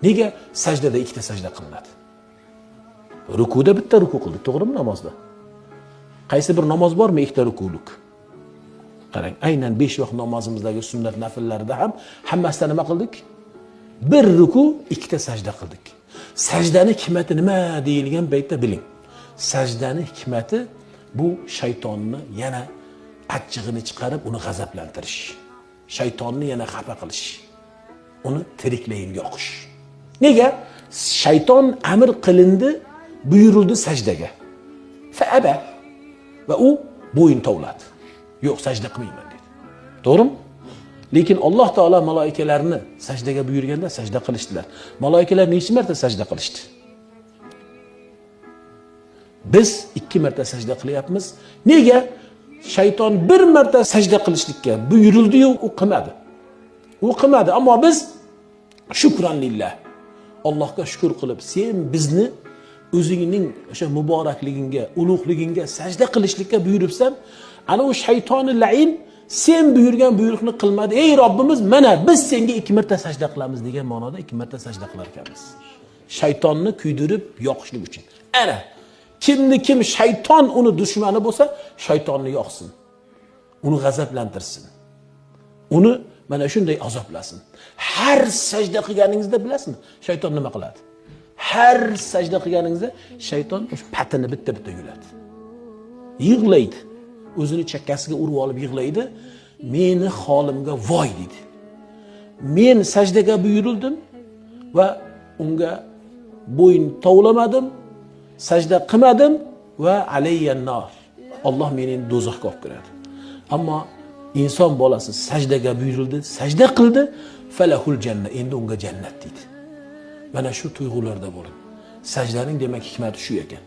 Nega sajdada ikkita sajda qilinadi? Rukuda bitta ruku qildik, to'g'rimi namozda? Qaysi bir namoz bormi ikkita rukulik? Qarang, aynan 5 vaqt namozimizdagi sunnat nafllarida ham hammasida nima qildik? Bir ruku, ikkita sajda qildik. Sajdani hikmati nima deyilgan paytda biling. Sajdani hikmati bu shaytonni yana achchig'ini chiqarib, uni g'azablantirish. Shaytonni yana xafa qilish. Uni tiriklayin yoqish. Nega? Shayton amr qilindi, buyurildi sajdaga. Fa aba. Va u bo'yin tovladi. Yo'q, sajda qilmayman dedi. To'g'rimi? Lekin Alloh taolo maloikalarni sajdaga buyurganda sajda qilishdilar. Maloikalar necha marta sajda qilishdi? Biz 2 marta sajda qilyapmiz. Nega? Shayton bir marta sajda qilishlikka buyurildi-yu, u qilmadi. U qilmadi, ammo biz shukran lillah. Allohga shukr qilib, sen bizni o'zingning o'sha muborakligingga, ulug'ligingga sajda qilishlikka buyuribsan. Ana u shaytoni lain sen buyurgan buyruqni qilmadi. Ey Robbimiz, mana biz senga 2 marta sajda qilamiz degan ma'noda 2 marta sajda qilar ekanmiz. Shaytonni kuydirib yoqishlik uchun. Ana kimni kim shayton uni dushmani bo'lsa, shaytonni yoqsin. Uni g'azablantirsin. Uni mana shunday azoblasin. Har sajda qilganingizda bilasizmi, shayton nima qiladi? Har sajda qilganingizda shayton o'sha patini bitta-bitta yuladi. Yig'laydi. O'zini chakkasiga urib olib yig'laydi. Meni holimga voy deydi. Men sajdaga buyurildim va unga bo'yin tovlamadim, sajda qilmadim va alayyan nar. Alloh meni do'zaxga olib kiradi. Ammo inson bolasi sajdaga buyurildi, sajda qildi, falahul janna, endi unga jannat deydi. Mana shu tuyg'ularda bo'ling. Sajdaning demak hikmati shu ekan.